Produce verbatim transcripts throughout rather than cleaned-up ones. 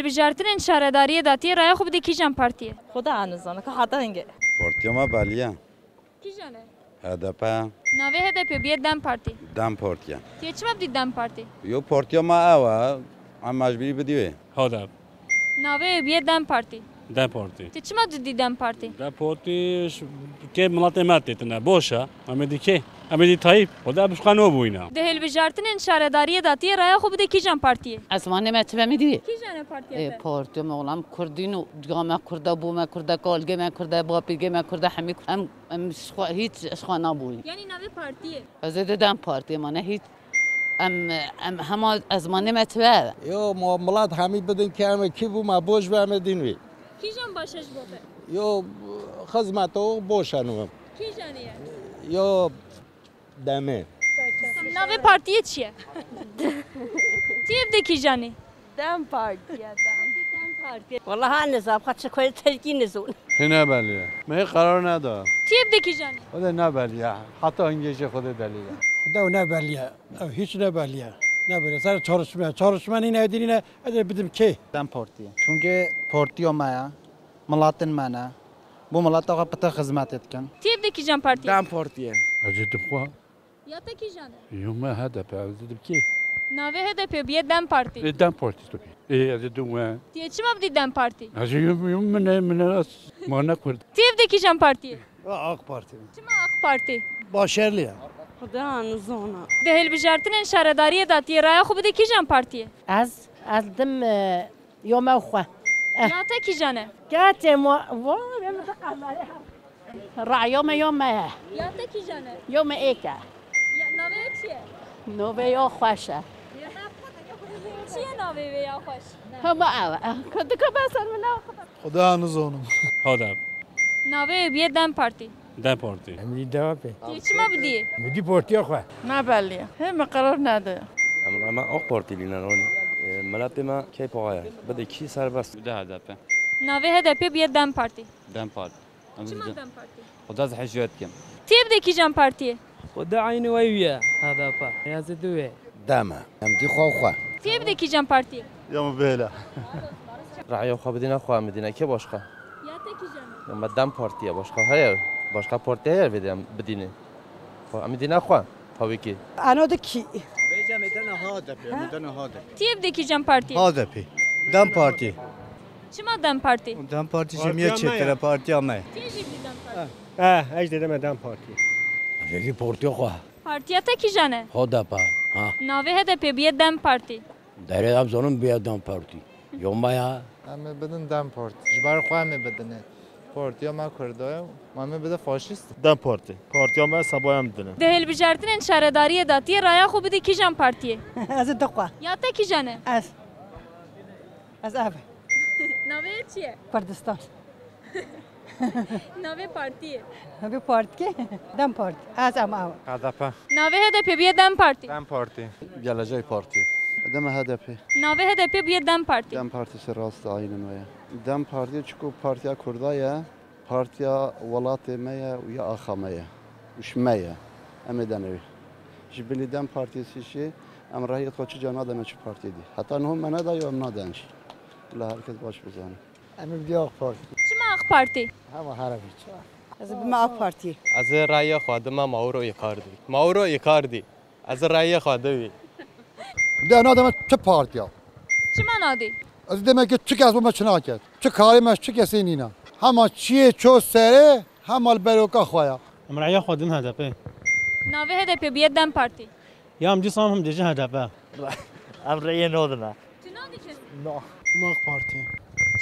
Bijartinên şaredariyê datiyê raya xwe bidê kîjan partiyê? Xweda anizane ka hata hingê. Partiya me belî ye. Kîjan e? H D P. Navê H D P bûye DEM Partî. DEM Partî ye. Tê çima bidî DEM Partî? Yo, partiya me ew e. Em mecbûrî bidî wê. H D P. Navê wê bûye DEM Partî. DEM Partî. Tê çima didî DEM Partî? DEM Partî ş-, kê miletê me têtine. Boş e. Em ê dî kê? Em ê dî Tayyip. Xweda bi xwe nabûyîne. Di hilbijartinên şaredariyê de tê raya xwe bidê kîjan partiyê? Ezmanê me çi be mi dî? Kîjan e partiya Ê, te? Partiya me olam Kurdîn û diya me Kurda, bû me Kurda, kalgê me Kurda, bapîrgê me Kurda, hemî Kurd. Em, em ji xwe, hîç ji xwe nabûyî. Yanî navê partiyê? Ez ê di DEM Partiyê me ne hîç. Em, em hema ezmanê me çi be? Yo, ma milat hemî bidin ke em ê kî bû me boş be em ê dîn wî. Kîjan baş e ji bo te? Yo, xizmet o boş e nû. Kîjanê ye? Yo, DEMê. Navê partiyê çi ye? Tê bidê kîjanê? DEM Partiye, DEM. DEM Partiye. Wala ha nizam, xwe çi koyê telkî nizûn. Hine belî ye. Me qerar neda. Tê bidê kîjanê? O da ne belî ye. Heta hingê jê Xwedê delî ye. Xweda ne belî ye. Ev hîç ne belî ye. Ne belî ye. Ser çalışma, çalışma nîne, edî nîne, edî bidim kê? DEM Partiyê. Çunke partiya me ye. Milatin me ne. Bu milata xwe pite xizmetê dikin. Tê bidê kîjan partiyê? DEM Partiyê. Ez ê dim xwe. Ya te kîjan e? Yo me H D P, ez ê dim kê? Navê H D P bûye DEM Partî. Ê, DEM Partî tabii. Ê, ez ê dim we. Tê çima bidî DEM Partî? Ez ê yum, yum, min e, min e, ez, ma ne Kurd. Tê bidê kîjan partiyê? Ve AK Parti. Çima AK Partî? Başarılı ya. Xweda nizana. Di hilbijartinên şaredariyê de tê raya xwe bidê kîjan partiyê? Ez, ez dim, e, yo me xwe. Eh. Ya te kîjan e? Kete mo, vo, raya me yo me ye. Ya te kîjan e? Yo me êk e. Ya, navê wê çi ye? Navê yo xweş e. Çi ye navê wê ya xweş? Hema ew e. Ka dika be ser min ew. Xweda nizanim. H D P. Navê wê bûye DEM Partî. DEM Partî. Em dî DEM Partî. Tê çima bidî? Em dî partiya xwe. Ne belî ye. Hê me qerar nede. Em, em AK Partî lîne ronî. E, miletê me keyfa xwe ye. Bide kî serbest. Bide H D P. Navê H D P bûye DEM Partî. DEM Partî. Em Çima didin. DEM Partî? Xweda ez hejiyet kim. Tê bidê kîjan partiyê? Xweda aynî wey wî ye, H D P. Ya zî du wê. DEM e. Em dî xwe xwe. Tê bidê kîjan partiyê? Ya me bêle. Raya xwe bidîne xwe, em bidîne kê başka? Ya te kîjan e? Ya me DEM Partî ye, başka heye? Başka partî heye vê de em bidîne? Xwe, em bidîne xwe. Tabii ki. Ano de kî? Bêje me dene H D P, me dene H D P. Tê bidê kîjan partiyê? H D P. DEM Partî. Çima DEM Partî? DEM Partî ji me ye çêtir e, partiya me. Tê jî bidî DEM Partî. Eh, ez didime DEM Partî. Vêkî partiya xwe. Partiya te kîjan e? H D P. Ha. Navê H D P bûye DEM Partî. Derê em zanin bûye DEM Partî. Yo me ya. Em ê bidin DEM Partî. Ji ber xwe em ê bidinê. Partiya me Kurda ye. Ma em ê bide faşîst. DEM Partî. Partiya me seba em bidinê. Di hilbijartinên şaredariyê de tê raya xwe bidî kîjan partiyê? Ez ê du xwe. Ya te kîjan e? Ez. Ez ev. Navê wê çi ye? Kurdistan. Navê partiyê? Navê partiyê? DEM Partî. Ez em ew. H D P. Navê H D P bûye DEM Partî. DEM Partî. Gelecek Partî. Deme H D P. Navê H D P bûye DEM Partî. DEM Partî se rast aynen weye. DEM Partî çiku partiya Kurda ye. Partiya welatê me ye û ya axa me ye. Û ji me ye. Em ê dene wî. Ji binî DEM Partiyê jî em rehiyê xwe çi ca nadene çi partiyê dî. Heta niho me nedaye û em naden jî. Bila her kes baş bizane. Em ê bidî AK Partî. Çima AK Partî? Hema herefî çi. Ez ê bime AK Partî. Ez ê raya xwe dime Mauro Icardi. Mauro Icardi. Ez rayê xwe dewî. De nademe tu partiya. Çima nadî? Ez demek ki tu kes bo me çi naket. Tu karê me tu kesê nîna. Hema çiyê ço serê, hema li beroka xwe ya. Em raya xwe din H D P. Navê H D P bûye DEM Partî. Ya em dîsa em dêjin H D P. Em rayê nodine. Tu nadî kes? No. Em AK Partî.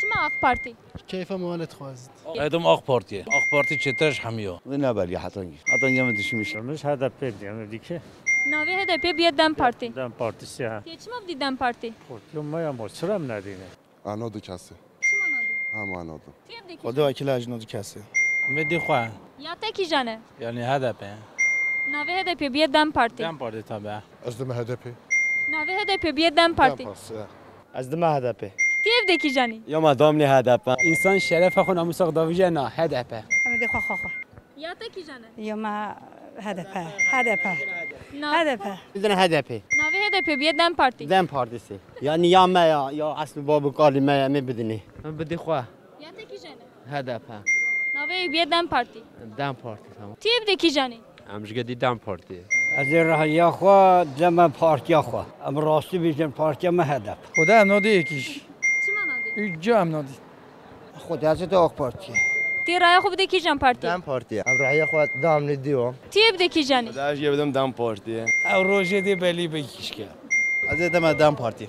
Çima AK Partî? Keyfa me wane dixwazit. Edim AK Partiyê. AK Partî çêtir ji hemiya. Wê neberiya hetangî. Hetangî em dişimiş. Em ji H D P diye, em dike. Navê H D P bûye DEM Partî. DEM Partisi ha. Tê çima bidî DEM Partî? Partiya me ya, ma çira em nedîne? Ano du kesî. Çima nadî? Hema ano du. Tê bidî kîjan? Xwedê wekîla jino du kesî. Em dî xwe. Ya te kîjan e? Yanî H D P. Navê H D P bûye DEM Partî. DEM Partî tabi. Ez dime H D P. Navê H D P bûye DEM Partî. DEM Partisi, ya. Ez dime H D P. Tê bidî kîjanî? Ya me damnê H D P. Însan şerefa xwe, namûsa xwe davêje na H D P. Em ê dê xwe xwe xwe. Ya te kîjan e? Ya me H D P. H D P. Na- H D P. Bidin H D P. Navê H T P bûye DEM Partî. DEM Partisi. Yani ya me ya, ya eslî bab û kalî me ya, em ê bidinê. Em bidî xwe. Ya te kîjan e? H D P. Navê wî bûye DEM Partî. DEM Partî, tamam. Tu yê bidî kîjan e? Em ji gedî DEM Partiyê. Ez ê rehiya xwe deme partiya xwe. Em rastî bêjin partiya me H D P. Xwedê em nadê yekî jî. Çima nadê? Ücca em nadî. Xwedê ez ê de AK Partiyê. Tu yê raya xwe bidê kîjan partiyê? DEM Partiyê. Em rehiya xwe damnê dî wan. Tu yê bidê kîjan e? Xwedê ez yê bidim DEM Partiyê. Ew rojê dê belî be kîşke. Ez ê deme DEM Partiyê.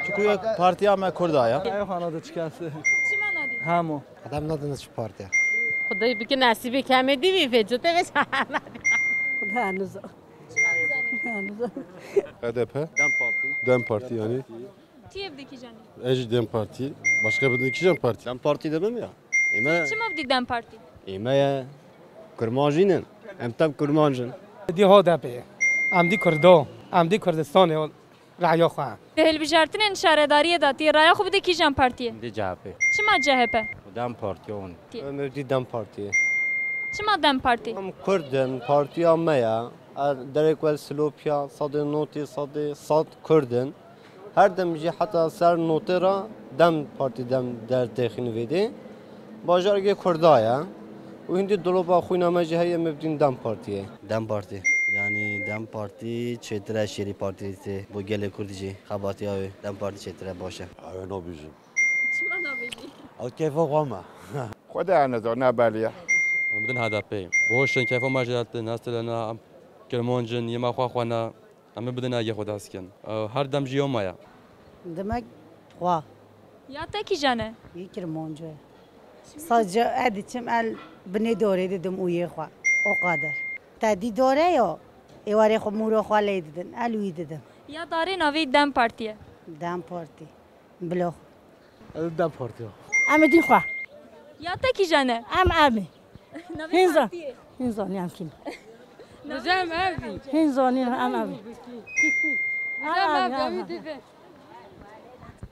Çiku partiya me Kurda ya. Ew hana de çikase. Çima nadê? Hemo. Adam nadin çi partiya. Xwedê bike nesîbê kemê dî vî vê cotê vê. Xwedê niza. Çima nizanî? Niza. H D P. DEM Partî. DEM Partî yani. Tu yê bidî kîjan e? Ez jî DEM Partî. Başka bidî kîjan partî? DEM Partî de bim ya. Ême. Çima bidî DEM Partî? Ême ya Kurmancî nin. Em tem Kurmanc in. Dî H D P. Em dî Kurdo. Em dî Kurdistanê. Raya xwe. Di hilbijartinên şaredariyê de tu yê raya xwe bidî kîjan partiyê? Di C H P. Çima C H P? DEM Partiyê hûn. Em ê dî DEM Partiyê. Çima DEM Partî? Em Kurd in, partiya me ye. Her derek wel Silopya, sedê notê sedê sed Kurd in. Her dem jî heta ser notê re DEM Partî dem dertexîn vêdê. Bajarekê Kurda ye. Û hindî dilopa xwîna me jî heye, em ê bidîn DEM Partiyê. DEM Partî. Yani DEM Partî çêtir e şêrî partî tê. Bo gelê Kurd jî xebatiya wê. DEM Partî çêtir e, baş e. Ew ê nabêjim. Çima nabêjî? Ew keyfa xwe me. Xwedê ez nizam, ne belî ye. Em bidin H D P. Bi hoş in, keyfa me jî dertin, hestilena, em Kirmanc in, yê me xwe xwe ne. Em ê bidin, ege Xwedê hez kin. Ew her dem jî yo me ye. Demek xwe. Ya te kîjan e? Yê Kirmanc e. Sadece ez diçim el binê dorê didim û yê xwe. O kadar. Te dî dore yo. Êwarê xwe mûro xwe lê didin. El wî didim. Ya darê navê DEM Partî ye. DEM Partî. Bilo. Ez DEM Partî ya. Em ê dî xwe. Ya te kîjan e? Em em ê. Navê Hîn zan-, partiyê? Hîn zanî em kî ne. Navê Hîn zanî em em ê. Em em ê.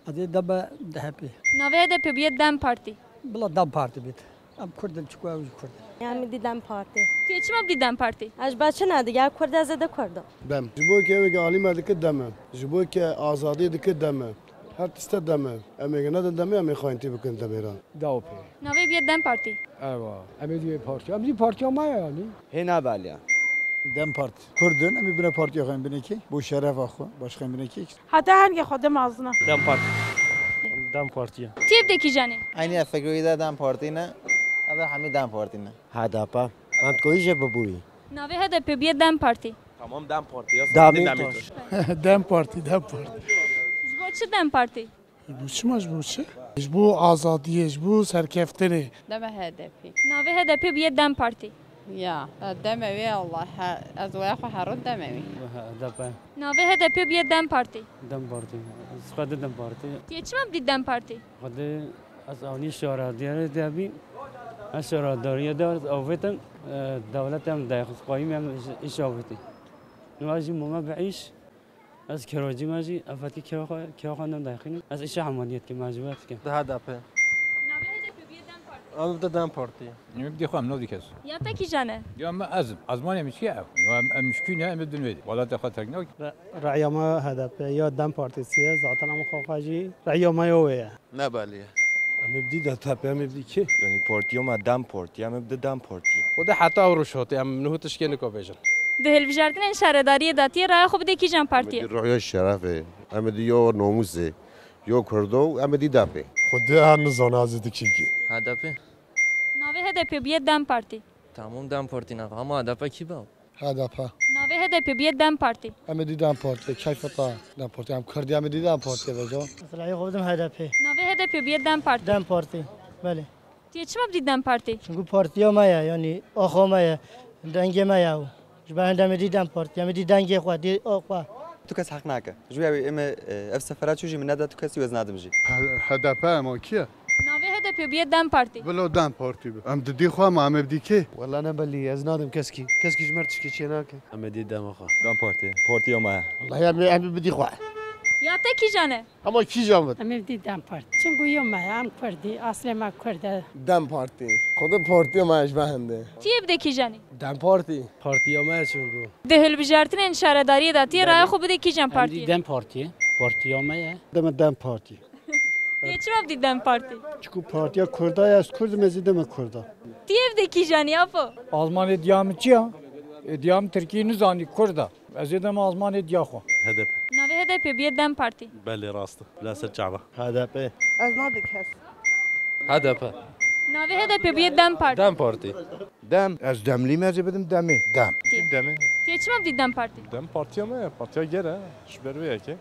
Ez ê deme D H P. Navê H D P bûye DEM Partî. Bila DEM Partî bît. Em Kurd in, çiku ew jî Kurd in. Em dî DEM Partî. Tu yê çima bidî DEM Partî? Ez ber çi ne dige, Kurd ez ê de Kurd im. DEM. Ji bo ke weke alî me dike DEM e. Ji bo ke azadiyê dike DEM e. Her tişte DEM e. Em ê nedin DEM e, em ê xayintî bikin DEM ê re. D A P. Navê bûye DEM Partî. Ewa, em ê dî vê partiya. Em dî partiya me ye yanî. Hê ne belî ye. DEM Partî. Kurd in, em ê bine partiya xwe, em bine kê? Bo şerefa xwe, başka em bine kê? Heta hengê xwe de mezin e. DEM Partî. DEM Partî ye. Tu yê bidî kîjan e? Eynî fikirî de DEM Partî ne. Ev hemî DEM Partî ne. H D P. Em koyî jê bibûyî. Navê H D P bûye DEM Partî. Tamam, DEM Partî ya. Demîrtaş. DEM Partî, DEM Partî. Ji bo çi DEM Partî? Ji bo çima, ji bo çi? Ji bo azadiyê, ji bo serkeftinê. Deme H D P. Navê H D P bûye DEM Partî. Ya, deme wê Allah, he, ez waya xwe herin deme wê. H D P. Navê H D P bûye DEM Partî. DEM Partî. Ez xwe di DEM Partî. Tu yê çima bidî DEM Partî? Xwedê ez ewnî şara diyarê de bî. Ez şara dariye de ez avêtin, e, dewlet em de xwayî em iş avêtin. Nû ez jî mûme bi îş. Ez kirocî me jî, ev fetî kira xwe, kira xwe nem dayxînim. Ez îşe hemaliyet kim, ez ji we dikim. Di H D P. Navê H D P bûye DEM Partî. Ev de DEM Partî. Em bidî xwe em nodî kes. Ya te kîjan e? Ya me ez im. Ezmanê min çi ye ew? Ya em, em mişkî ne, em din vê. Welatê xwe terk nak. Re-, reya me H D P ya DEM Partî ye. Zaten em xwe xwe jî reya me yo wê ye. Ne belî ye. Em ê bidî D T P, em ê bidî kê? Yanî partiya me DEM Partî, em ê bidî DEM Partî. Xwedê heta ew roj hate, em niho tişkê nika bêjin. Di hilbijartinên şaredariyê de tu yê raya xwe bidê kîjan partiyê? Em ê dî raya şerefê, em ê dî yo nomûsê, yo Kurdo, em ê dî D P. Xwedê her nizane ez ê dikî kî. H D P. Navê H D P bûye DEM Partî. Tamam, DEM Partî ne, ama H D P kî be? H D P. Navê H D P bûye DEM Partî. Em ê dî DEM Partî, keyfa te DEM Partî. Em Kurdî, em ê dî DEM Partî be can. Ez rayê xwe bidim H D P. Navê H D P bûye DEM Partî. DEM Partî, belê. Tu yê çima bidî DEM Partî? Çunku partiya me ye, yanî axa me ye, dengê me ye ew. Ji ber hinde em ê dî DEM Partî, em ê dî dengê xwe, dî axa xwe. Tu kes heq nake. Ji wê em ê, e, ev sefera çû jî min neda tu kesî wê ez nadim jî. H-, H D P ema kî ye? Navê H D P bûye DEM Partî. Bila DEM Partî be. Em didî xwe ma em ê bidî kê? Wela ne belî, ez nadim keskî. Keskî ji me re tişkî çê nake. Em ê dî dema xwe. DEM Partî. Partiya me ye. Welahi em ê, em ê bidî xwe. Ya te kîjan e? Ama kîjan bit? Em ê dî DEM Partî. Çimkû yo me ye, em Kurd î, aslê me Kurd e. DEM Partî. Xwedê partiya me ji me hende. Tu yê bidê kîjanî? DEM Partî. Partiya me çimkû. Di hilbijartinên şaredariyê de tu yê raya xwe bidê kîjan partiyê? DEM Partiyê. Partiya me ye. Deme DEM Partî. Tu yê çima bidî DEM Partî? Çimkû partiya Kurda ye, ez Kurd im, ez ê deme Kurda. Tu yê bidê kîjanî apo? Almanê diya min çi ya? E, diya min Tirkî nizanî, Kurd e. Ez ê deme Almanê diya xwe. HDP. Navê HDP bûye DEM Partî. Belê rast e. Bila ser çava. HDP. Ez nadik kes. HDP. Navê HDP bûye DEM Partî. DEM Partî. Dem. Ez demlî me jê bidim demê. Dem. Demê. Tu yê çima bidî DEM Partî? Dem partiya me ye. Partiya gere. Ji ber wê yekê.